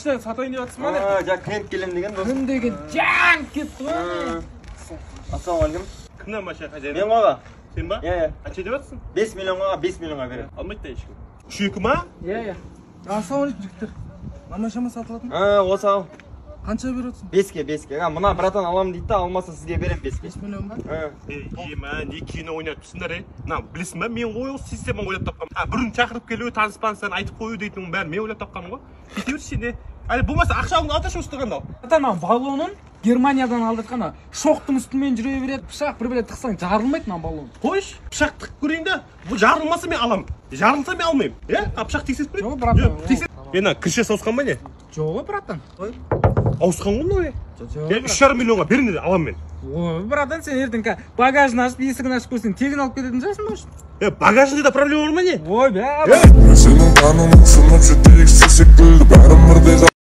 Машина сатайын деп жатырсың ба, не? Жаңа клиент келемін деген досым. Күн деген жанып кетті ғой. Ассалаумағалейкум. Кімнен машина хозяин? Мен ғой, аға. Сен ба? Иә, иә. Қанша деп жатырсың? 5 миллионға, 5 миллионға беремін. Алмайды да ешкім. Үш екі ма? Иә, иә. Ассалаумағалейкум, жігіттер. Мына машина сатылатын? Осы ал. Қанша беріп отырсың? 5-ке, 5-ке. А, мына братан аламын дейді да, алмаса сізге беремін 5-ке. 5 миллион ба? Ей, ема, не кино ойнап тұрсыңдар, е? Мына білесің ба, мен ғой осы системаны ойлап тапқанмын. А, бұрын шақырып келу, таныспансың, айтып қою дейтін бәрін мен ойлап тапқанмын ғой. Кете берші сен, е. Әлі болмаса ақша алыңды алдашы осы тұрғанда ал. Братан, ана баллонын Германиядан алдыртқан, ана шоқтың үстімен жүре береді, пышақ бір біре тықсаң жарылмайды мына баллон. Қойшы, пышақ тығып көрейін да. Бұл жарылмаса мен аламын. Жарылса мен алмаймын. Е? А пышақ тексеріп көрейін. Жоқ, братан, Жоқ, тексер. Е, мына крышасы ауысқан ба не? Жоқ, братан. Ауысқан ғой мынау, е. Жоқ. Е, 3,5 миллионға беріңдер, аламын мен. Ой, братан, сен ертең багажын ашып, есігін ашып көрсең, тегін алып кететін шығарсың, может. Е, багажында да проблема бар ма не? Ой, бә. Мен сенің қанының сынып жетейік секілді бәрін бірдей.